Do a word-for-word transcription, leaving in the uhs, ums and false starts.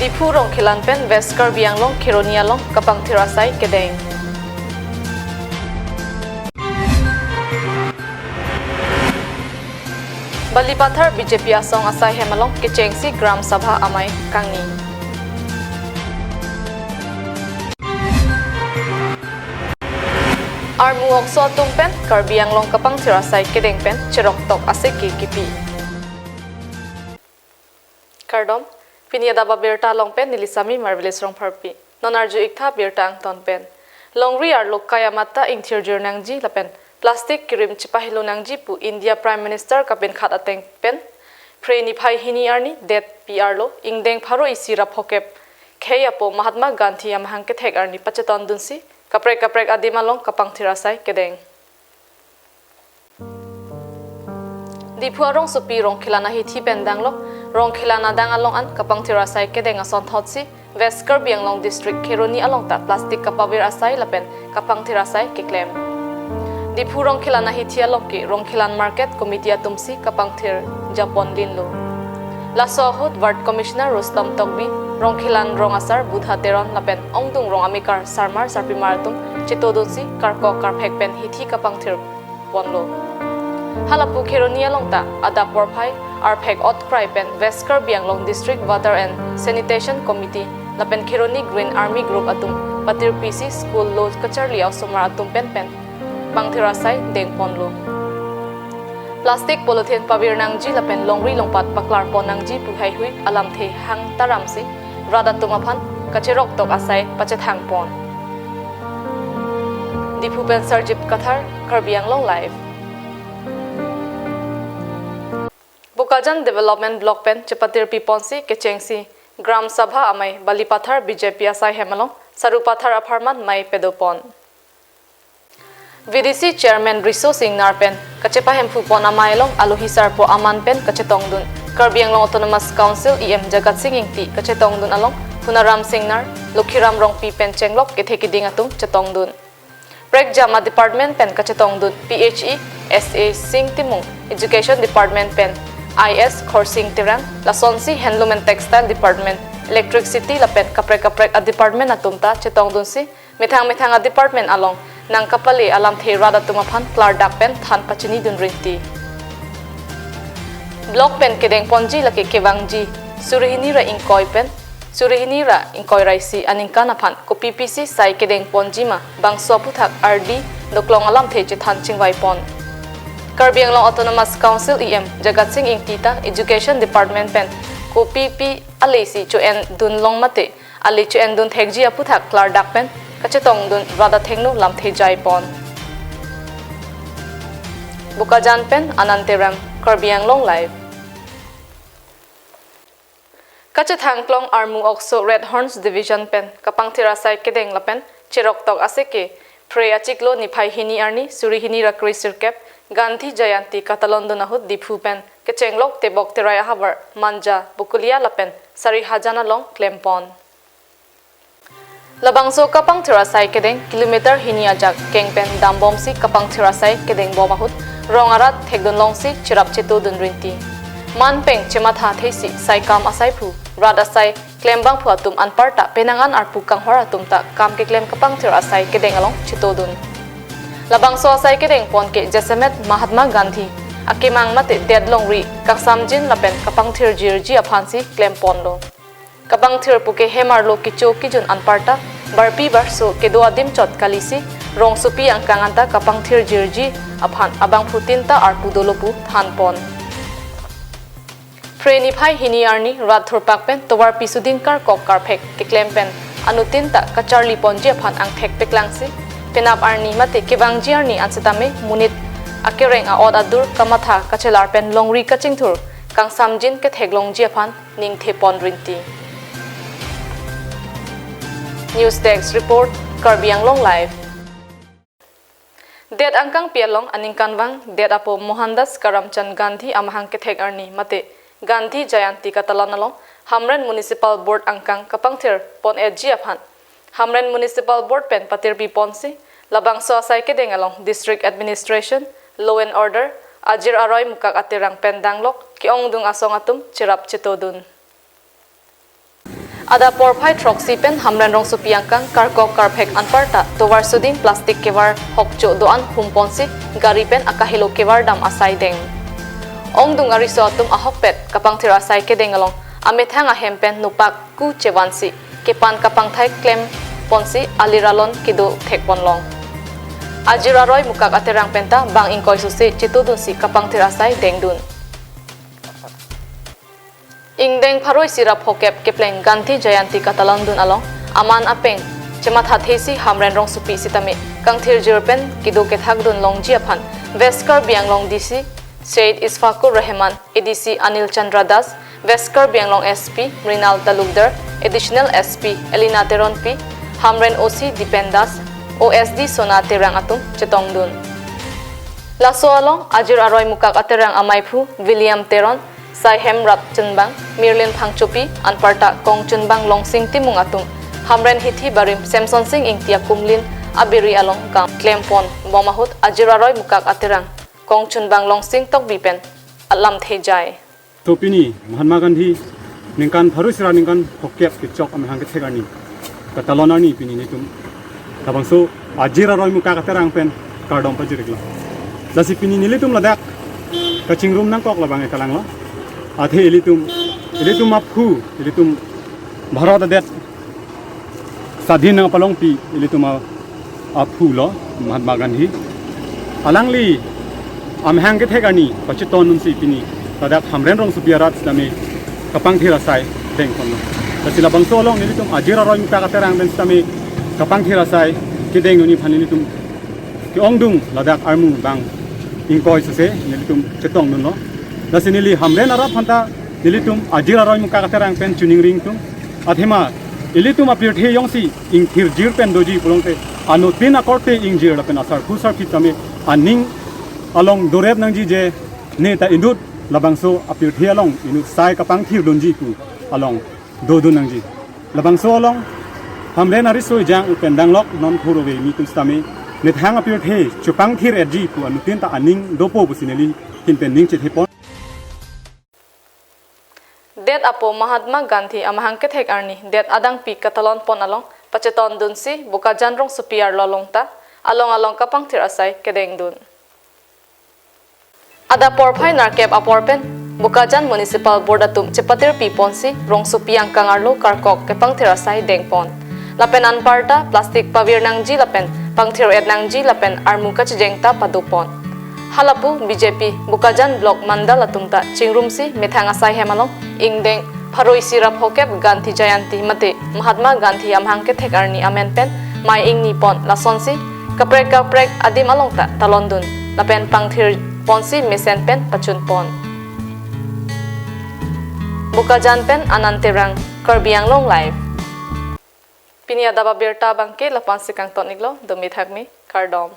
Diphu Rongkhelan pen West Karbi Anglong Kheroni along kapangthir asai kedeng. Balipathar B J P asong asai hem along kechengsi Gram Sabha amei kangni. Armu okso atum pen Karbi Anglong kapangthir asai kedeng pen cheroktok aseke kipi. Kardom, pini adap abirta along pen neli Sami Marvelous Rongpharpi. Non arju-iktha birta angton pen. Longri arlo kai amat ta ingthirjir nangji lapen plastic kirim chepahelo nangji pu India Prime Minister kapinkhat ateng pen Phre niphai hini arni det pi arlo ingdeng pharo isi ra phokep khei apo Mahatma Gandhi amahang kethek arni pachetondunsi kaprek kaprek adim along kapangthir asai kedeng. Diphu arongsopi Rongkhelan ahithi pen danglok Rongkhelan adang along an kapangthir asai kedeng asonthotsi West Karbi Anglong District Kheroni along ta plastic kapavir asai lapen kapangthir asai keklem. Diphu Rongkhelan ahithi along ke Rongkhelan Market Committee atumsi kapangthir japon linlo. Laso ahut Ward Commissioner Rustom Tokbi, Rongkhelan rong asar Budha Teron lapen ongdung rong amekar sarmar sarpimar atum chetodunsi karkok karphek pen hithi kapangthir ponlo. Halapu Kheroni along ta adap porphai arphek otkrai pen West Karbi Anglong District Water and Sanitation Committee lapen Kheroni Green Army Group atum patirpisi school lo kacharli a-osomar atum pen pen pangthir asai dengponlo. Plastic polythene pavir nangji lapen longri longpat paklarpon nangji pu heihui alamthe hang taramsi rat atum aphan kacheroktok asai pachethangpon. Diphu pen Sarjip Kathar, Karbi Anglong Live. Bokajan Development Block pen chepatirpiponsi kechengsi Gram Sabha amei Balipathar B J P asai hem along Sarupathar apharman mei pedopon. V D C Chairman Riso Singnar pen kachepahemphupon amei along alohi sarpo aman pen kachetongdun Karbi Anglong Autonomous Council E M Jagat Sing Engti kachetongdun along Hunaram Singnar, Lokhiram Rongpi pen chenglok kethe kiding atum chetongdun. Prekjam a-department pen kachetongdun P H E S A Sing Timung, Education Department pen I S Khorsing Terang, lasonsi Handloom and Textile Department, Electricity lapen kaprek kaprek a-department atum ta chetongdunsi methang methang a-department along nangkapale alamthe rat atum aphan klardak pen than pachinidun rinti. Block pen kedengponji lake kevangji suri hini ra ingkoi pen suri hini ra ingkoi ra isi aningkan aphan kopipisi sai kedengponji ma bangso aphuthak ardi doklong alamthe chethan chingvaipon. Karbi Anglong Autonomous Council E M Jagat Sing Engti ta Education Department pen kopipi alesi cho-endun long mate ale cho-endun thekji aphuthak klardak pen kachetongdun rat athengno lamthe jaipon. Bokajan pen Anand Terang, Karbi Anglong Live. Kachethangklong armu okso Red Horns Division pen kapangthir asai kedeng lapen cheroktok aseke Phre achiklo niphai hini arni suri hini ra kre sirkep Gandhi Jayanti katalondun ahut Diphu pen kechenglok Tebok Terai ahavar Manja, Bokolia lapen Sarihajan along klempon. Labangso kapangthir asai kedeng kilometer hini ajak keng pen dambomsi kapangthir asai kedengbom ahut rong arat thekdunlongsi cherap chetodun rinti. Man peng chematha thesi saikam asaiphu, rat asai klembangphu atum anparta penang an arpu kanghor atum ta kam keklem kapangthir asai kedeng along chetodun. Labangso asai kedengpon ke jasemet Mahatma Gandhi akemang mate det longri kangsamjin lapen kapangthirjirji aphansi klemponlo. Kapangthir puke hem arlo kecho kejun anparta barpi barso kedo adim chot kalisi rongsopi angkang anta kapangthirjirji aphan abangphutin ta arpu dolo pu thanpon. Phre niphai hini arni rat thurpak pen tovarpi sudin karkok karphek keklem pen anuttin ta kacharliponji aphan angthek peklangsi penap arni mate kevangji arni ansetame monit akereng a-ot adur kamatha kachelar pen longri kachingthur kangsamjin ketheklongji aphan ningthepon rinti. News Desk Report, Karbi Anglong Live. Det angkangpi along aningkanvang det apo Mohandas Karamchand Gandhi amahang kethek arni mate Gandhi Jayanti katalon along Hamren Municipal Board angkang kapangthirpon-etji aphan Hamren Municipal Board pen patirpiponsi labangso asai kedeng along District Administration, Law and Order, Ajir Aroi Mukak Aterang pen danglok ke-ongdung asong atum cherap chetodun. Adap porphai throksi pen Hamren rongsopi angkang Karkok Karphek anparta tovar sudin plastic kevar hokcho do-an humponsi gari pen akahelo kevar dam asai deng. Ongdung ariso atum ahokpet kapangthir asai kedeng along amethang ahem pen nopak ku chevansi kepan kapangthai klemponsi alir alon kedo thekponlong. Ajir aroi mukak aterang penta bang ingkoi sose chetodunsi kapangthir asai dengdun. Ingdeng pharo isi ra phokep kepleng Gandhi Jayanti katalondun along aman apeng chemathathesi Hamren rongsopi sitame kangthirjir pen kedo kethakdun longji aphan West Karbi Anglong D C Syed Isfakur Rahman, A D C Anil Chandra Das, West Karbi Anglong S P Mrinal Talukdar, Additional S P Elina Teronpi, Hamren O C Dipen Das, O S D Sona Terang atum chetongdun. Laso along ajir aroi mukak aterang amaiphu William Teron, Saihem Rat Chunbang, Mirlin Phangchopi, anparta Kong Chunbang Longsing Timung atum Hamren hithi barim Semson Sing Ingti akumlin abiri along kam klempon bom ahut ajir aroi mukak aterang Kong Chunbang Longsing Tokbi pen alamthe jai. To pini Mahatma Gandhi ningkan pharo isi ra ningkan phokep kechok amahang kethek arni katalon arni pini nelitum labangso ajir aroi mukak aterang pen kardom pajir-iklo. Lasi pini nelitum ladak kachingrum nangkok labang e kalanglo. Athe ilitum, ilitum aphu, ilitum Bharat adet sadhin nangpalongpi ilitum a-, aphu lo Mahatma Gandhi. Alangli amahang kethek arni pachetondunsi pini ladak Hamren rongsopi arat sitame kapangthir asai dengponlo. Lasi labangso along nelitum ajir aroi mukak aterang pen sitame kapangthir asai kedengdun aphan nelitum ke-ongdung ladak armu bang ingkoi sose nelitum chetongdunlo. Lasi neli Hamren arat aphanta nelitum ajir aroi mukak aterang pen choningri ingtung. Athema ilitum apirthe jongsi ingthirjir pen doji pulote anuttin akorte ingjir lapen asarphu sarpi tame aning along dorep nangji je ne ta inut labangso apirthe along inut sai kapangthirdunji pu along dodun nangji. Labangso along Hamren ariso ejang pen danglok non phurove mi tum sitame methang apirthe chepangthir-etji pu anuttin ta aning dopo pusi neli ahin pen ning chethepon. Det apo Mahatma Gandhi amahang kethek arni det adangpi katalonpon along pachetondunsi Bokajan rongsopi arlo along ta along along kapangthir asai kedengdun. Adap porphai nerkep apor pen Bokajan Municipal Board atum chepatirpiponsi rongsopi angkang arlo Karkok kepangthir asai dengpon. Lapen anparta plastic pavir nangji lapen pangthir-et nangji lapen armu kachejeng ta padopon. Halapu B J P Bokajan Block Mandal atum ta chingrumsi methang asai hem along ingdeng pharo isi ra phokep Gandhi Jayanti mate Mahatma Gandhi amahang kethek arni amen pen mei ingnipon, lasonsi kaprek kaprek adim along ta talondun lapen pangthirponsi mesen pen pachunpon. Bokajan pen Anand Terang, Karbi Anglong Live. Pini adap abirta abangke lapu-ansi kangton-iklo, dome thakme, kardom.